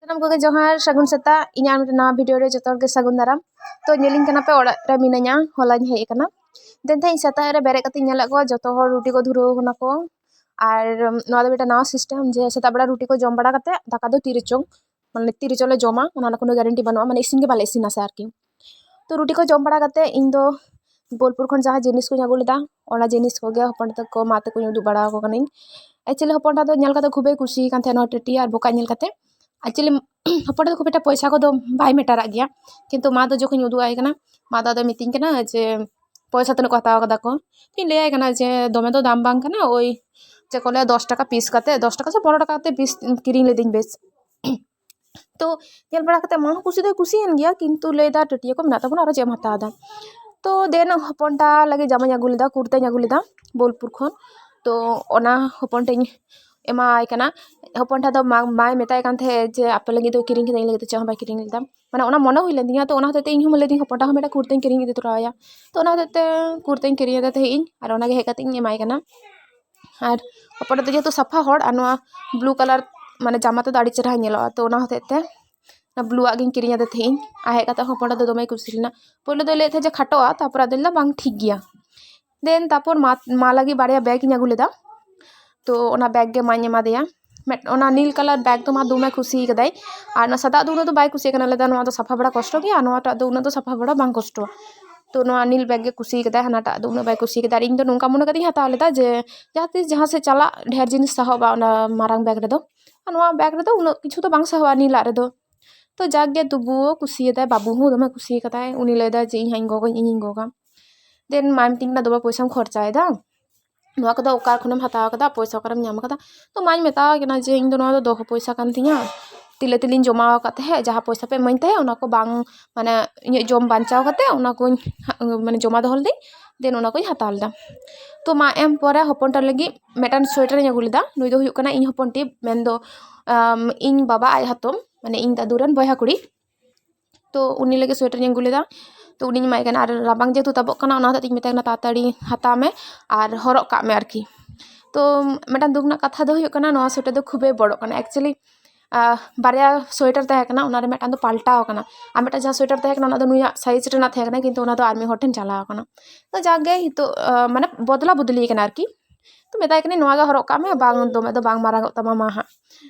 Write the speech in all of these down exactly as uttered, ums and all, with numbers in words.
ᱥᱟᱱᱟᱢ ᱠᱚᱜᱮ ᱡᱚᱦᱟᱨ, ᱥᱟᱹᱜᱩᱱ ᱥᱮᱛᱟᱜ᱾ ᱤᱧᱟᱹᱜ ᱟᱨ ᱢᱤᱫᱴᱮᱱ ᱱᱟᱣᱟ video ᱨᱮ ᱡᱚᱛᱚ ᱦᱚᱲ ᱜᱮ ᱥᱟᱹᱜᱩᱱ ᱫᱟᱨᱟᱢ᱾ ᱛᱚ, ᱧᱮᱞᱤᱧ ᱠᱟᱱᱟ ᱯᱮ, ᱚᱲᱟᱜ ᱨᱮ ᱢᱤᱱᱟᱹᱧᱟ, ᱦᱚᱞᱟᱧ ᱦᱮᱡ ᱟᱠᱟᱱᱟ᱾ ᱫᱮᱱ ᱛᱮᱦᱮᱧ ᱥᱮᱛᱟᱜ ᱨᱮ ᱵᱮᱨᱮᱫ ᱠᱟᱛᱮᱧ ᱧᱮᱞᱮᱫ ᱠᱚᱣᱟ ᱡᱚᱛᱚ ᱦᱚᱲ ᱨᱩᱴᱤ ᱠᱚ ᱫᱷᱩᱨᱟᱹᱣ ᱠᱟᱱᱟ ᱠᱚ᱾ ᱟᱨ ᱱᱚᱣᱟ ᱫᱚ ᱢᱤᱫᱴᱮᱱ ᱱᱟᱣᱟ system ᱡᱮ ᱥᱮᱛᱟᱜ ᱵᱮᱲᱟ ᱨᱩᱴᱤ ᱠᱚ ᱡᱚᱢ ᱵᱟᱲᱟ ᱠᱟᱛᱮ ᱫᱟᱠᱟ ᱫᱚ ᱛᱤ ᱨᱮᱪᱚᱝ, ᱢᱟᱱᱮ ᱛᱤ ᱨᱮᱪᱚ ᱞᱮ ᱡᱚᱢᱟ, ᱚᱱᱟ ᱨᱮᱱᱟᱜ ᱠᱳᱱᱳ guarantee ᱵᱟᱹᱱᱩᱜᱼᱟ, ᱢᱟᱱᱮ ᱤᱥᱤᱱ ᱜᱮ ᱵᱟᱞᱮ ᱤᱥᱤᱱᱟ ᱥᱮ ᱟᱨᱠᱤ᱾ ᱛᱚ, ᱨᱩᱴᱤ ᱠᱚ ᱡᱚᱢ ᱵᱟᱲᱟ ᱠᱟᱛᱮ ᱤᱧ ᱫᱚ ᱵᱳᱞᱯᱩᱨ ᱠᱷᱚᱱ ᱡᱟᱦᱟᱸ ᱡᱤᱱᱤᱥ ᱠᱚᱧ ᱟᱹᱜᱩ ᱞᱮᱫᱟ, ᱚᱱᱟ ᱡᱤᱱᱤᱥ ᱠᱚᱜᱮ ᱦᱚᱯᱚᱱ ᱛᱟᱠᱚ, ᱢᱟ ᱛᱟᱠᱚᱧ ᱩᱫᱩᱜ ᱵᱟᱲᱟ ᱟᱠᱚ ᱠᱟᱹᱱᱟᱹᱧ᱾ Actually, ᱦᱚᱯᱚᱱ ᱛᱟᱠᱚ ᱫᱚ ᱧᱮᱞ ᱠᱟᱛᱮ ᱠᱷᱩᱵᱮᱭ ᱠᱩᱥᱤ ᱟᱠᱟᱱ ᱛᱟᱦᱮᱸᱫ ᱱᱚᱣᱟ ᱴᱟᱹᱴᱤᱭᱟᱹ ᱟᱨ ᱵᱚᱠᱟᱜ ᱧᱮᱞ ᱠᱟᱛᱮ᱾ Actually, ᱦᱚᱯᱚᱱ ᱛᱟᱠᱚ ᱫᱚ ᱠᱷᱩᱵ ᱮᱠᱴᱟ ᱯᱚᱭᱥᱟ ᱠᱚᱫᱚ ᱵᱟᱭ matter ᱟᱜ ᱜᱮᱭᱟ, ᱠᱤᱱᱛᱩ ᱢᱟ ᱫᱚ ᱡᱚᱠᱷᱚᱱᱤᱧ ᱩᱫᱩᱜ ᱟᱭ ᱠᱟᱱᱟ, ᱢᱟ ᱫᱚ ᱟᱫᱚᱭ ᱢᱤᱛᱟᱹᱧ ᱠᱟᱱᱟ ᱡᱮ, "ᱯᱚᱭᱥᱟ ᱛᱤᱱᱟᱹᱜ ᱠᱚ ᱦᱟᱛᱟᱣ ᱠᱟᱫᱟ ᱠᱚ?" ᱤᱧ ᱞᱟᱹᱭᱟᱭ ᱠᱟᱱᱟ ᱡᱮ, "ᱫᱚᱢᱮ ᱫᱚ ᱫᱟᱢ ᱵᱟᱝ ᱠᱟᱱᱟ, ᱳᱭ ᱪᱮᱫ ᱠᱚ ᱞᱟᱹᱭᱟ, ᱫᱚᱥ ᱴᱟᱠᱟ piece ᱠᱟᱛᱮ, ᱫᱚᱥ ᱴᱟᱠᱟ ᱥᱮ ᱯᱚᱱᱨᱚ ᱴᱟᱠᱟ ᱠᱟᱛᱮ piece ᱠᱤᱨᱤᱧ ᱞᱤᱫᱟᱹᱧ ᱵᱮᱥ᱾" ᱛᱚ, ᱧᱮᱞ ᱵᱟᱲᱟ ᱠᱟᱛᱮ ᱢᱟ ᱦᱚᱸ ᱠᱩᱥᱤ ᱫᱚᱭ ᱠᱩᱥᱤᱭᱮᱱ ᱜᱮᱭᱟ, ᱠᱤᱱᱛᱩ ᱞᱟᱹᱭᱫᱟ, "ᱴᱟᱹᱴᱤᱭᱟᱹ ᱠᱚ ᱢᱮᱱᱟᱜ ᱛᱟᱵᱚᱱᱟ, ᱟᱨᱚ ᱪᱮᱫ ᱮᱢ ᱦᱟᱛᱟᱣ ᱫᱟ?" ᱛᱚ, ᱫᱮᱱ ᱦᱚᱯᱚᱱᱴᱟ ᱞᱟᱹᱜᱤᱫ ᱡᱟᱢᱟᱧ ᱟᱹᱜᱩ ᱞᱮᱫᱟ, ᱠᱩᱨᱛᱟᱧ ᱟᱹᱜᱩ ᱞᱮᱫᱟ ᱵᱳᱞᱯᱩᱨ ᱠᱷᱚᱱ᱾ ᱛᱚ, ᱚᱱᱟ ᱦᱚᱯᱚᱱᱴᱟᱧ ᱮᱢᱟᱭ ᱠᱟᱱᱟ᱾ ᱦᱚᱯᱚᱱᱴᱟ ᱫᱚ ᱢᱟ, ᱢᱟᱭ ᱢᱮᱛᱟᱭ ᱠᱟᱱ ᱛᱟᱦᱮᱸᱫ ᱡᱮ, "ᱟᱯᱮ ᱞᱟᱹᱜᱤᱫ ᱫᱚ ᱠᱤᱨᱤᱧ ᱠᱟᱫᱟ, ᱤᱧ ᱞᱟᱹᱜᱤᱫ ᱫᱚ ᱪᱮᱫ ᱦᱚᱸ ᱵᱟᱭ ᱠᱤᱨᱤᱧ ᱞᱮᱫᱟ᱾" ᱢᱟᱱᱮ, ᱚᱱᱟ ᱢᱚᱱᱮ ᱦᱩᱭ ᱞᱮᱱ ᱛᱤᱧᱟ᱾ ᱛᱚ, ᱚᱱᱟ ᱦᱚᱛᱮᱡ ᱛᱮ ᱤᱧ ᱦᱚᱸ ᱞᱟᱹᱭᱫᱟᱹᱧ, ᱦᱚᱯᱚᱱᱴᱟ ᱦᱚᱸ ᱢᱤᱫᱴᱟᱝ ᱠᱩᱨᱛᱟᱧ ᱠᱤᱨᱤᱧ ᱤᱫᱤ ᱛᱚᱨᱟ ᱟᱭᱟ᱾ ᱛᱚ, ᱚᱱᱟ ᱦᱚᱛᱮᱡ ᱛᱮ ᱠᱩᱨᱛᱟᱧ ᱠᱤᱨᱤᱧ ᱟᱫᱮ ᱛᱟᱦᱮᱸᱫ ᱤᱧ, ᱟᱨ ᱚᱱᱟᱜᱮ ᱦᱮᱡ ᱠᱟᱛᱮ ᱤᱧ ᱮᱢᱟᱭ ᱠᱟᱱᱟ᱾ ᱟᱨ ᱦᱚᱯᱚᱱᱴᱟ ᱫᱚ ᱡᱮᱦᱮᱛᱩ ᱥᱟᱯᱷᱟ ᱦᱚᱲ, ᱟᱨ ᱱᱚᱣᱟ blue colour, ᱢᱟᱱᱮ, ᱡᱟᱢᱟ ᱛᱮᱫᱚ ᱟᱹᱰᱤ ᱪᱮᱦᱨᱟ ᱧᱮᱞᱚᱜᱼᱟ, ᱛᱚ, ᱚᱱᱟ ᱦᱚᱛᱮᱡ ᱛᱮ ᱚᱱᱟ blue ᱟᱜ ᱜᱤᱧ ᱠᱤᱨᱤᱧ ᱟᱫᱮ ᱛᱟᱦᱮᱸᱫ ᱤᱧ᱾ ᱟᱨ ᱦᱮᱡ ᱠᱟᱛᱮ ᱦᱚᱯᱚᱱᱴᱟ ᱫᱚ ᱫᱚᱢᱮᱭ ᱠᱩᱥᱤ ᱞᱮᱱᱟ᱾ ᱯᱳᱭᱞᱳ ᱫᱚᱭ ᱞᱟᱹᱭᱮᱫ ᱛᱟᱦᱮᱸᱫ ᱡᱮ ᱠᱷᱟᱴᱚᱜᱼᱟ, ᱛᱟᱨᱯᱚᱨ ᱟᱫᱚᱧ ᱞᱟᱹᱭᱫᱟ, "ᱵᱟᱝ, ᱴᱷᱤᱠ ᱜᱮᱭᱟ᱾" ᱫᱮᱱ ᱛᱟᱨᱯᱚᱨ ᱢᱟ, ᱢᱟ ᱞᱟᱹᱜᱤᱫ ᱵᱟᱨᱭᱟ bag ᱤᱧ ᱟᱹᱜᱩ ᱞᱮᱫᱟ᱾ ᱛᱚ, ᱚᱱᱟ bag ᱜᱮ ᱢᱟᱧ ᱮᱢᱟᱫᱮᱭᱟ᱾ ᱢᱮᱫ-, ᱚᱱᱟ ᱱᱤᱞ colour bag ᱫᱚ ᱢᱟ ᱫᱚᱢᱮ ᱠᱩᱥᱤ ᱠᱟᱫᱟᱭ᱾ ᱟᱨ ᱚᱱᱟ ᱥᱟᱫᱟᱜ ᱫᱚ ᱩᱱᱟᱹᱜ ᱫᱚ ᱵᱟᱭ ᱠᱩᱥᱤᱭᱟᱜ ᱠᱟᱱᱟ, ᱞᱟᱹᱭᱫᱟ, "ᱱᱚᱣᱟ ᱫᱚ ᱥᱟᱯᱷᱟ ᱵᱟᱲᱟ ᱠᱚᱥᱴᱚ ᱜᱮᱭᱟ, ᱱᱚᱣᱟᱴᱟᱜ ᱫᱚ ᱩᱱᱟᱹᱜ ᱫᱚ ᱥᱟᱯᱷᱟ ᱵᱟᱲᱟ ᱵᱟᱝ ᱠᱚᱥᱴᱚᱣᱟ᱾" ᱛᱚ, ᱱᱚᱣᱟ ᱱᱤᱞ bag ᱜᱮ ᱠᱩᱥᱤ ᱠᱟᱫᱟᱭ, ᱦᱟᱱᱟᱴᱟᱜ ᱫᱚ ᱩᱱᱟᱹᱜ ᱵᱟᱭ ᱠᱩᱥᱤ ᱠᱟᱫᱟ᱾ ᱟᱨ ᱤᱧ ᱫᱚ ᱱᱚᱝᱠᱟ ᱢᱚᱱᱮ ᱠᱟᱛᱮᱧ ᱦᱟᱛᱟᱣ ᱞᱮᱫᱟ ᱡᱮ ᱡᱟᱦᱟᱸ ᱛᱤᱥ ᱡᱟᱦᱟᱸ ᱥᱮᱫ ᱪᱟᱞᱟᱜ ᱰᱷᱮᱨ ᱡᱤᱱᱤᱥ ᱥᱟᱦᱚᱵᱼᱟ ᱚᱱᱟ ᱢᱟᱨᱟᱝ bag ᱨᱮᱫᱚ᱾ ᱟᱨ ᱱᱚᱣᱟ bag ᱨᱮᱫᱚ ᱩᱱᱟᱹᱜ ᱠᱤᱪᱷᱩ ᱫᱚ ᱵᱟᱝ ᱥᱟᱦᱚᱵᱼᱟ ᱱᱤᱞᱟᱜ ᱨᱮᱫᱚ᱾ ᱛᱚ, ᱡᱟᱠ ᱜᱮ, ᱛᱚᱵᱩᱣᱳ ᱠᱩᱥᱤᱭᱟᱫᱟᱭ, ᱵᱟᱹᱵᱩ ᱦᱚᱸ ᱫᱚᱢᱮ ᱠᱩᱥᱤ ᱠᱟᱫᱟᱭ᱾ ᱩᱱᱤ ᱞᱟᱹᱭᱫᱟᱭ ᱡᱮ, "ᱤᱧ ᱦᱟᱸᱜ ᱤᱧ ᱜᱚᱜᱟᱧ, ᱤᱧᱤᱧ ᱜᱚᱜᱟ᱾" ᱫᱮᱱ ᱢᱟᱭ ᱢᱤᱛᱟᱹᱧ ᱠᱟᱱᱟ, "ᱫᱚᱢᱮ ᱯᱚᱭᱥᱟᱢ ᱠᱷᱚᱨᱪᱟᱭᱮᱫᱟ, ᱱᱚᱣᱟ ᱠᱚᱫᱚ ᱚᱠᱟ ᱠᱷᱚᱱᱮᱢ ᱦᱟᱛᱟᱣ ᱠᱟᱫᱟ, ᱯᱚᱭᱥᱟ ᱚᱠᱟᱨᱮᱢ ᱧᱟᱢ ᱠᱟᱫᱟ?" ᱛᱚ, ᱢᱟᱧ ᱢᱮᱛᱟᱣᱟᱭ ᱠᱟᱱᱟ ᱡᱮ, "ᱤᱧ ᱫᱚ ᱱᱚᱣᱟ ᱫᱚ ᱫᱚᱦᱚ ᱯᱚᱭᱥᱟ ᱠᱟᱱ ᱛᱤᱧᱟ, ᱛᱤᱞᱟᱹ ᱛᱤᱞᱤᱧ ᱡᱚᱢᱟ ᱟᱠᱟᱫ ᱛᱟᱦᱮᱸᱫ, ᱡᱟᱦᱟᱸ ᱯᱚᱭᱥᱟ ᱯᱮ ᱤᱢᱟᱹᱧ ᱛᱟᱦᱮᱸᱫ, ᱚᱱᱟ ᱠᱚ ᱵᱟᱝ, ᱢᱟᱱᱮ, ᱤᱧᱟᱹᱜ ᱡᱚᱢ ᱵᱟᱧᱪᱟᱣ ᱠᱟᱛᱮ ᱚᱱᱟ ᱠᱚᱧ ᱦᱟ-, ᱢᱟᱱᱮ, ᱡᱚᱢᱟ ᱫᱚᱦᱚ ᱞᱮᱫᱟᱹᱧ, ᱫᱮᱱ ᱚᱱᱟ ᱠᱚᱧ ᱦᱟᱛᱟᱣ ᱞᱮᱫᱟ᱾" ᱛᱚ, ᱢᱟ ᱮᱢ ᱯᱚᱨᱮ ᱦᱚᱯᱚᱱᱴᱟ ᱞᱟᱹᱜᱤᱫ ᱢᱤᱫᱴᱟᱝ sweater ᱤᱧ ᱟᱹᱜᱩ ᱞᱮᱫᱟ᱾ ᱱᱩᱭ ᱫᱚ ᱦᱩᱭᱩᱜ ᱠᱟᱱᱟ ᱤᱧ ᱦᱚᱯᱚᱱ ᱴᱤᱯ, ᱢᱮᱱᱫᱚ, ᱟᱢ, ᱤᱧ ᱵᱟᱵᱟ ᱟᱡ ᱦᱟᱛᱚᱢ, ᱢᱟᱱᱮ, ᱤᱧ ᱫᱟᱫᱩ ᱨᱮᱱ ᱵᱚᱭᱦᱟ ᱠᱩᱲᱤ᱾ ᱛᱚ, ᱩᱱᱤ ᱞᱟᱹᱜᱤᱫ sweater ᱤᱧ ᱟᱹᱜᱩ ᱞᱮᱫᱟ᱾ ᱛᱚ, ᱩᱱᱤᱧ ᱮᱢᱟᱭ ᱠᱟᱱᱟ᱾ ᱟᱨ ᱨᱟᱵᱟᱝ ᱡᱮᱦᱮᱛᱩ ᱛᱟᱵᱚᱜ ᱠᱟᱱᱟ, ᱚᱱᱟ ᱦᱚᱛᱮᱡ ᱛᱮᱧ ᱢᱮᱛᱟᱭ ᱠᱟᱱᱟ, "ᱛᱟᱲᱟᱛᱟᱲᱤ ᱦᱟᱛᱟᱣ ᱢᱮ ᱟᱨ ᱦᱚᱨᱚᱜ ᱠᱟᱜ ᱢᱮ" ᱟᱨᱠᱤ᱾ ᱛᱚ, ᱢᱤᱫᱴᱟᱝ ᱫᱩᱠ ᱨᱮᱱᱟᱜ ᱠᱟᱛᱷᱟ ᱫᱚ ᱦᱩᱭᱩᱜ ᱠᱟᱱᱟ, ᱱᱚᱣᱟ sweater ᱫᱚ ᱠᱷᱩᱵᱮᱭ ᱵᱚᱲᱚᱜ ᱠᱟᱱᱟ᱾ Actually, ᱵᱟᱨᱭᱟ ᱥᱳᱭᱮᱴᱟᱨ ᱛᱟᱦᱮᱸ ᱠᱟᱱᱟ, ᱚᱱᱟᱨᱮ ᱢᱤᱫᱴᱟᱝ ᱫᱚ ᱯᱟᱞᱴᱟᱣ ᱟᱠᱟᱱᱟ, ᱟᱨ ᱢᱤᱫᱴᱟᱝ ᱡᱟᱦᱟᱸ ᱥᱳᱭᱮᱴᱟᱨ ᱛᱟᱦᱮᱸ ᱠᱟᱱᱟ, ᱚᱱᱟ ᱫᱚ ᱱᱩᱭᱟᱜ ᱥᱟᱭᱤᱡᱽ ᱨᱮᱱᱟᱜ ᱛᱟᱦᱮᱸ ᱠᱟᱱᱟ, ᱠᱤᱱᱛᱩ ᱚᱱᱟ ᱫᱚ ᱟᱨ ᱢᱤᱫ ᱦᱚᱲ ᱴᱷᱮᱱ ᱪᱟᱞᱟᱣ ᱟᱠᱟᱱᱟ᱾ ᱛᱚ ᱡᱟᱜᱮ ᱱᱤᱛᱚᱜ ᱢᱟᱱᱮ ᱵᱚᱫᱞᱟ ᱵᱚᱫᱞᱤ ᱠᱟᱱᱟ ᱟᱨᱠᱤ᱾ ᱛᱚ ᱢᱮᱛᱟᱭ ᱠᱟᱹᱱᱟᱹᱧ, "ᱱᱚᱣᱟ ᱜᱮ ᱦᱚᱨᱚᱜ ᱠᱟᱜ ᱢᱮ, ᱵᱟᱝ ᱫᱚᱢᱮ ᱫᱚ ᱵᱟᱝ ᱢᱟᱨᱟᱝᱚᱜ ᱛᱟᱢᱟ ᱢᱟ ᱦᱟᱸᱜ᱾"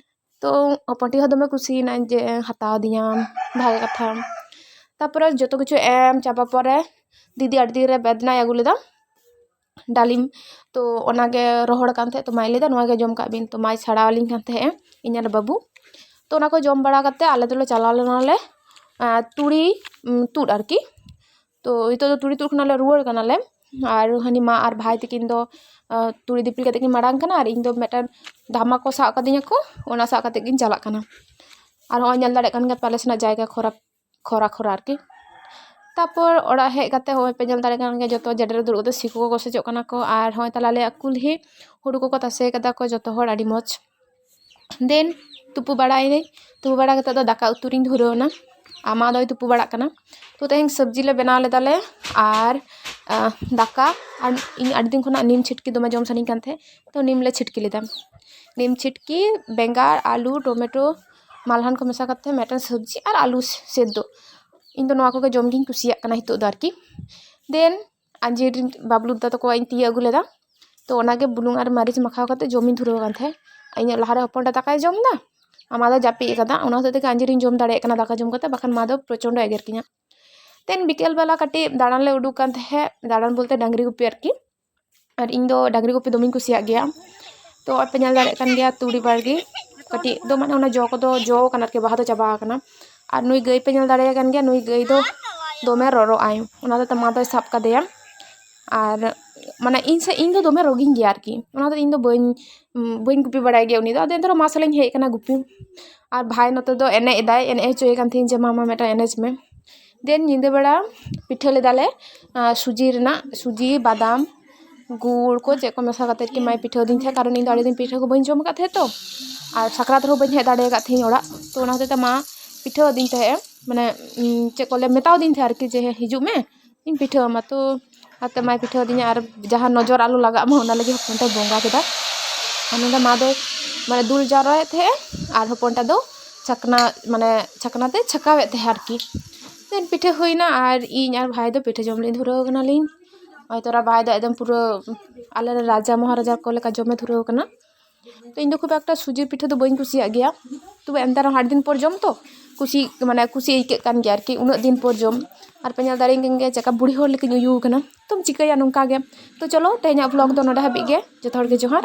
ᱛᱚ ᱦᱚᱯᱚᱱᱴᱤ ᱦᱚᱸ ᱫᱚᱢᱮ ᱠᱩᱥᱤᱭᱮᱱᱟᱭ ᱡᱮ ᱦᱟᱛᱟᱣ ᱟᱹᱫᱤᱧᱟᱢ, ᱵᱷᱟᱜᱮ ᱠᱟᱛᱷᱟ᱾ ᱛᱟᱨᱯᱚᱨᱮ ᱡᱚᱛᱚ ᱠᱤᱪᱷᱩ ᱮᱢ ᱪᱟᱵᱟ ᱯᱚᱨᱮ ᱫᱤᱫᱤ ᱟᱹᱰᱤ ᱫᱤᱱ ᱨᱮ ᱵᱮᱫᱱᱟᱭ ᱟᱹᱜᱩ ᱞᱮᱫᱟ, ᱰᱟᱞᱤᱢ᱾ ᱛᱚ ᱚᱱᱟᱜᱮ ᱨᱚᱦᱚᱲ ᱠᱟᱱ ᱛᱟᱦᱮᱸᱫ, ᱛᱚ ᱢᱟᱭ ᱞᱟᱹᱭᱫᱟ, "ᱱᱚᱣᱟ ᱜᱮ ᱡᱚᱢ ᱠᱟᱜ ᱵᱤᱱ᱾" ᱛᱚ ᱢᱟᱭ ᱥᱟᱲᱟᱣ ᱟᱹᱞᱤᱧ ᱠᱟᱱ ᱛᱟᱦᱮᱸᱫ ᱤᱧ ᱟᱨ ᱵᱟᱹᱵᱩ᱾ ᱛᱚ ᱚᱱᱟ ᱠᱚ ᱡᱚᱢ ᱵᱟᱲᱟ ᱠᱟᱛᱮᱫ ᱟᱞᱮ ᱫᱚᱞᱮ ᱪᱟᱞᱟᱣ ᱞᱮᱱᱟᱞᱮ, ᱟᱸ, ᱛᱩᱲᱤ, ᱩᱸ, ᱛᱩᱫ ᱟᱨᱠᱤ᱾ ᱛᱚ ᱱᱤᱛᱚᱜ ᱫᱚ ᱛᱩᱲᱤ ᱛᱩᱫ ᱠᱷᱚᱱᱟᱜ ᱞᱮ ᱨᱩᱣᱟᱹᱲ ᱠᱟᱱᱟᱞᱮ᱾ ᱟᱨ ᱦᱟᱹᱱᱤ ᱢᱟ ᱟᱨ ᱵᱷᱟᱭ ᱛᱟᱹᱠᱤᱱ ᱫᱚ, ᱟᱸ, ᱛᱩᱲᱤ ᱫᱤᱯᱤᱞ ᱠᱟᱛᱮᱫ ᱠᱤᱱ ᱢᱟᱲᱟᱝ ᱠᱟᱱᱟ, ᱟᱨ ᱤᱧ ᱫᱚ ᱢᱤᱫᱴᱟᱝ ᱫᱷᱟᱢᱟ ᱠᱚ ᱥᱟᱵ ᱠᱟᱫᱤᱧᱟ ᱠᱚ, ᱚᱱᱟ ᱥᱟᱵ ᱠᱟᱛᱮᱫ ᱜᱤᱧ ᱪᱟᱞᱟᱜ ᱠᱟᱱᱟ᱾ ᱟᱨ ᱦᱚᱸᱜᱼᱚᱭ ᱧᱮᱞ ᱫᱟᱲᱮᱭᱟᱜ ᱠᱟᱱ ᱜᱮᱭᱟ ᱯᱮ ᱟᱞᱮ ᱥᱮᱱᱟᱜ ᱡᱟᱭᱜᱟ ᱠᱷᱚᱨᱟ ᱠᱷᱚᱨᱟ ᱠᱷᱚᱨᱟ ᱟᱨᱠᱤ᱾ ᱛᱟᱨᱯᱚᱨ ᱚᱲᱟᱜ ᱦᱮᱡ ᱠᱟᱛᱮ ᱦᱚᱸᱜᱼᱚᱭ ᱯᱮ ᱧᱮᱞ ᱫᱟᱲᱮᱭᱟᱜ ᱠᱟᱱ ᱜᱮᱭᱟ, ᱡᱚᱛᱚ ᱡᱟᱰᱮ ᱨᱮ ᱫᱩᱲᱩᱵ ᱠᱟᱛᱮ ᱥᱤ ᱠᱚᱠᱚ ᱜᱚᱥᱚᱡᱚᱜ ᱠᱟᱱᱟ ᱠᱚ᱾ ᱟᱨ ᱦᱚᱸᱜᱼᱚᱭ ᱛᱟᱦᱞᱮ ᱟᱞᱮᱭᱟᱜ ᱠᱩᱞᱦᱤ ᱦᱩᱲᱩ ᱠᱚᱠᱚ ᱛᱟᱥᱮ ᱠᱟᱫᱟ ᱠᱚ ᱡᱚᱛᱚ ᱦᱚᱲ, ᱟᱹᱰᱤ ᱢᱚᱡᱽ᱾ ᱫᱮᱱ ᱛᱩᱯᱩ ᱵᱟᱲᱟᱭᱮᱱᱟᱹᱧ, ᱛᱩᱯᱩ ᱵᱟᱲᱟ ᱠᱟᱛᱮ ᱫᱚ ᱫᱟᱠᱟ ᱩᱛᱩ ᱨᱤᱧ ᱫᱷᱩᱨᱟᱹᱣ ᱮᱱᱟ᱾ ᱟᱨ ᱢᱟ ᱫᱚᱭ ᱛᱩᱯᱩ ᱵᱟᱲᱟᱜ ᱠᱟᱱᱟ᱾ ᱛᱚ ᱛᱮᱦᱮᱧ ᱥᱚᱵᱽᱡᱤ ᱞᱮ ᱵᱮᱱᱟᱣ ᱞᱮᱫᱟᱞᱮ ᱟᱨ, ᱟᱸ, ᱫᱟᱠᱟ᱾ ᱟᱨ ᱤᱧ ᱟᱹᱰᱤ ᱫᱤᱱ ᱠᱷᱚᱱᱟᱜ ᱱᱤᱢ ᱪᱷᱤᱴᱠᱤ ᱫᱚᱢᱮ ᱡᱚᱢ ᱥᱟᱱᱟᱧ ᱠᱟᱱ ᱛᱟᱦᱮᱸᱫ, ᱛᱚ ᱱᱤᱢ ᱞᱮ ᱪᱷᱤᱴᱠᱤ ᱞᱮᱫᱟ᱾ ᱱᱤᱢ ᱪᱷᱤᱴᱠᱤ, ᱵᱮᱸᱜᱟᱲ, ᱟᱹᱞᱩ, ᱴᱚᱢᱮᱴᱳ, ᱢᱟᱞᱦᱟᱱ ᱠᱚ ᱢᱮᱥᱟ ᱠᱟᱛᱮ ᱢᱤᱫᱴᱟᱝ ᱥᱚᱵᱽᱡᱤ ᱟᱨ ᱟᱹᱞᱩ ᱥᱮᱫᱽᱫᱳ᱾ ᱤᱧ ᱫᱚ ᱱᱚᱣᱟ ᱠᱚᱜᱮ ᱡᱚᱢ ᱜᱤᱧ ᱠᱩᱥᱤᱭᱟᱜ ᱠᱟᱱᱟ ᱱᱤᱛᱚᱜ ᱫᱚ ᱟᱨᱠᱤ᱾ ᱫᱮᱱ ᱟᱸᱡᱤᱨ ᱵᱟᱹᱵᱞᱩ ᱫᱟ ᱛᱟᱠᱚᱣᱟᱜ ᱤᱧ ᱛᱤᱭᱟᱹᱜ ᱟᱹᱜᱩ ᱞᱮᱫᱟ᱾ ᱛᱚ ᱚᱱᱟᱜᱮ ᱵᱩᱞᱩᱝ ᱟᱨ ᱢᱟᱹᱨᱤᱪ ᱢᱟᱠᱷᱟᱣ ᱠᱟᱛᱮ ᱡᱚᱢᱤᱧ ᱫᱷᱩᱨᱟᱹᱣ ᱟᱠᱟᱱ ᱛᱟᱦᱮᱸᱫ᱾ ᱤᱧᱟᱹᱜ ᱞᱟᱦᱟᱨᱮ ᱦᱚᱯᱚᱱ ᱮᱨᱟ ᱫᱟᱠᱟᱭ ᱡᱚᱢ ᱮᱫᱟ, ᱟᱨ ᱢᱟ ᱫᱚ ᱡᱟᱹᱯᱤᱫ ᱟᱠᱟᱫᱟ᱾ ᱚᱱᱟ ᱦᱚᱛᱮᱡ ᱛᱮᱜᱮ ᱟᱸᱡᱤᱨᱤᱧ ᱡᱚᱢ ᱫᱟᱲᱮᱭᱟᱜ ᱠᱟᱱᱟ ᱫᱟᱠᱟ ᱡᱚᱢ ᱠᱟᱛᱮ, ᱵᱟᱠᱷᱟᱱ ᱢᱟ ᱫᱚ ᱯᱨᱚᱪᱚᱱᱰᱚ ᱮᱜᱮᱨ ᱠᱤᱧᱟ᱾ ᱫᱮᱱ ᱵᱤᱠᱮᱞ ᱵᱮᱞᱟ ᱠᱟᱹᱴᱤᱡ ᱫᱟᱬᱟᱱ ᱞᱮ ᱩᱰᱩᱠ ᱠᱟᱱ ᱛᱟᱦᱮᱸᱫ, ᱫᱟᱬᱟᱱ ᱵᱚᱞᱛᱮ ᱰᱟᱝᱨᱤ ᱜᱩᱯᱤ ᱟᱨᱠᱤ᱾ ᱟᱨ ᱤᱧ ᱫᱚ ᱰᱟᱝᱨᱤ ᱜᱩᱯᱤ ᱫᱚᱢᱮᱧ ᱠᱩᱥᱤᱭᱟᱜ ᱜᱮᱭᱟ᱾ ᱛᱚ ᱟᱯᱮ ᱧᱮᱞ ᱫᱟᱲᱮᱭᱟᱜ ᱠᱟᱱ ᱜᱮᱭᱟ, ᱛᱩᱲᱤ ᱵᱟᱲᱜᱮ ᱠᱟᱹᱴᱤᱡ ᱫᱚ, ᱢᱟᱱᱮ, ᱚᱱᱟ ᱡᱚ ᱠᱚᱫᱚ ᱡᱚ ᱠᱟᱱᱟ ᱟᱨᱠᱤ, ᱵᱟᱦᱟ ᱫᱚ ᱪᱟᱵᱟ ᱟᱠᱟᱱᱟ᱾ ᱟᱨ ᱱᱩᱭ ᱜᱟᱹᱭ ᱯᱮ ᱧᱮᱞ ᱫᱟᱲᱮᱭᱟᱭ ᱠᱟᱱ ᱜᱮᱭᱟ, ᱱᱩᱭ ᱜᱟᱹᱭ ᱫᱚ ᱫᱚᱢᱮ ᱨᱚᱨᱚᱜ ᱟᱭ, ᱚᱱᱟ ᱫᱚ ᱢᱟ ᱫᱚᱭ ᱥᱟᱵ ᱠᱟᱫᱮᱭᱟ᱾ ᱟᱨ, ᱢᱟᱱᱮ, ᱤᱧ ᱥᱮ, ᱤᱧ ᱫᱚ ᱫᱚᱢᱮ ᱨᱚᱜᱤᱧ ᱜᱮᱭᱟ ᱟᱨᱠᱤ, ᱚᱱᱟ ᱫᱚ ᱤᱧ ᱫᱚ ᱵᱟᱹᱧ, ᱵᱟᱹᱧ ᱜᱩᱯᱤ ᱵᱟᱲᱟᱭ ᱜᱮᱭᱟ ᱩᱱᱤ ᱫᱚ᱾ ᱟᱫᱚ ᱮᱱᱛᱮ ᱨᱮᱦᱚᱸ ᱢᱟ ᱥᱟᱞᱟᱜ ᱤᱧ ᱦᱮᱡ ᱟᱠᱟᱱᱟ ᱜᱩᱯᱤ᱾ ᱟᱨ ᱵᱷᱟᱭ ᱱᱚᱛᱮ ᱫᱚ ᱮᱱᱮᱡ ᱮᱫᱟᱭ, ᱮᱱᱮᱡ ᱦᱚᱪᱚᱭᱮ ᱠᱟᱱ ᱛᱟᱦᱮᱸᱧ ᱡᱮ, "ᱢᱟ, ᱢᱟ, ᱢᱤᱫᱴᱟᱝ ᱮᱱᱮᱡ ᱢᱮ᱾" ᱫᱮᱱ ᱧᱤᱫᱟᱹ ᱵᱮᱲᱟ ᱯᱤᱴᱷᱟᱹ ᱞᱮᱫᱟᱞᱮ, ᱟᱸ, ᱥᱩᱡᱤ ᱨᱮᱱᱟᱜ, ᱥᱩᱡᱤ, ᱵᱟᱫᱟᱢ, ᱜᱩᱲ ᱠᱚ ᱪᱮᱫ ᱠᱚ ᱢᱮᱥᱟ ᱠᱟᱛᱮᱫ ᱠᱤ ᱢᱟᱭ ᱯᱤᱴᱷᱟᱹ ᱟᱹᱫᱤᱧ ᱛᱟᱦᱮᱸᱫ, ᱠᱟᱨᱚᱱ ᱤᱧ ᱫᱚ ᱟᱹᱰᱤ ᱫᱤᱱ ᱯᱤᱴᱷᱟᱹ ᱠᱚ ᱵᱟᱹᱧ ᱡᱚᱢ ᱟᱠᱟᱫ ᱛᱟᱦᱮᱸᱫ ᱛᱚ, ᱟᱨ ᱥᱟᱠᱨᱟᱛ ᱨᱮᱦᱚᱸ ᱵᱟᱹᱧ ᱦᱮᱡ ᱫᱟᱲᱮ ᱟᱠᱟᱫ ᱛᱟᱦᱮᱸᱫ ᱚᱲᱟᱜ᱾ ᱛᱚ ᱚᱱᱟ ᱦᱚᱛᱮᱡ ᱛᱮ ᱢᱟ ᱯᱤᱴᱷᱟᱹ ᱟᱹᱫᱤᱧ ᱛᱟᱦᱮᱸᱫ, ᱢᱟᱱᱮ, ᱩᱸ, ᱪᱮᱫ ᱠᱚ ᱞᱟᱹᱭᱟ, ᱢᱮᱛᱟᱣ ᱫᱤᱧ ᱛᱟᱦᱮᱸᱫ ᱟᱨᱠᱤ ᱡᱮ, "ᱦᱮᱸ, ᱦᱤᱡᱩᱜ ᱢᱮ, ᱤᱧ ᱯᱤᱴᱷᱟᱹ ᱟᱢᱟ᱾" ᱛᱚ ᱟᱛᱮ ᱢᱟᱭ ᱯᱤᱴᱷᱟᱹ ᱟᱹᱫᱤᱧᱟ, ᱟᱨ ᱡᱟᱦᱟᱸ ᱱᱚᱡᱚᱨ ᱟᱞᱚ ᱞᱟᱜᱟᱜ ᱢᱟ, ᱚᱱᱟ ᱞᱟᱹᱜᱤᱫ ᱦᱚᱯᱚᱱ ᱛᱮ ᱵᱚᱸᱜᱟ ᱠᱮᱫᱟ᱾ ᱟᱨ ᱱᱚᱰᱮ ᱢᱟ ᱫᱚ ᱢᱟᱱᱮ ᱫᱩᱞ ᱡᱟᱣᱨᱟᱭᱮᱫ ᱛᱟᱦᱮᱸᱜᱼᱟ ᱟᱨ ᱦᱚᱯᱚᱱᱴᱟ ᱫᱚ ᱪᱷᱟᱠᱱᱟ, ᱢᱟᱱᱮ ᱪᱷᱟᱠᱱᱟ ᱛᱮ ᱪᱷᱟᱠᱟᱣᱮᱫ ᱛᱟᱦᱮᱸᱜᱼᱟ ᱟᱨᱠᱤ᱾ ᱫᱮᱱ ᱯᱤᱴᱷᱟᱹ ᱦᱩᱭᱱᱟ ᱟᱨ ᱤᱧ ᱟᱨ ᱵᱷᱟᱭ ᱫᱚ ᱯᱤᱴᱷᱟᱹ ᱡᱚᱢ ᱞᱤᱧ ᱫᱷᱩᱨᱟᱹᱣ ᱠᱟᱱᱟᱞᱤᱧ᱾ ᱱᱚᱜᱼᱚᱭ ᱛᱚᱨᱟ ᱵᱷᱟᱭ ᱫᱚ ᱮᱠᱫᱚᱢ ᱯᱩᱨᱟᱹ ᱟᱞᱮ ᱨᱮᱱ ᱨᱟᱡᱟ ᱢᱚᱦᱟᱨᱟᱡᱟ ᱠᱚ ᱞᱮᱠᱟ ᱡᱚᱢᱮ ᱫᱷᱩᱨᱟᱹᱣ ᱠᱟᱱᱟ᱾ ᱛᱚ ᱤᱧ ᱫᱚ ᱠᱷᱩᱵ ᱮᱠᱴᱟ ᱥᱩᱡᱤ ᱯᱤᱴᱷᱟᱹ ᱫᱚ ᱵᱟᱹᱧ ᱠᱩᱥᱤᱭᱟᱜ ᱜᱮᱭᱟ, ᱛᱚᱵᱮ ᱮᱱᱛᱮ ᱨᱮᱦᱚᱸ ᱟᱹᱰᱤ ᱫᱤᱱ ᱯᱚᱨ ᱡᱚᱢ ᱛᱚ ᱠᱩᱥᱤ, ᱢᱟᱱᱮ ᱠᱩᱥᱤ ᱟᱹᱭᱠᱟᱹᱜ ᱠᱟᱱ ᱜᱮᱭᱟ ᱟᱨᱠᱤ, ᱩᱱᱟᱹᱜ ᱫᱤᱱ ᱯᱚᱨ ᱡᱚᱢ᱾ ᱟᱨ ᱯᱮ ᱧᱮᱞ ᱫᱟᱲᱮᱭᱟᱹᱧ ᱠᱟᱱ ᱜᱮᱭᱟ ᱪᱮᱠᱟ ᱵᱩᱲᱦᱤ ᱦᱚᱲ ᱞᱮᱠᱟᱧ ᱩᱭᱩ ᱟᱠᱟᱱᱟ᱾ ᱛᱚᱢ ᱪᱤᱠᱟᱹᱭᱟ ᱱᱚᱝᱠᱟ ᱜᱮ᱾ ᱛᱚ ᱪᱚᱞᱚ ᱛᱮᱦᱮᱧᱟᱜ vlog ᱫᱚ ᱱᱚᱰᱮ ᱦᱟᱹᱵᱤᱡ ᱜᱮ᱾ ᱡᱚᱛᱚ ᱦᱚᱲ ᱜᱮ ᱡᱚᱦᱟᱨ᱾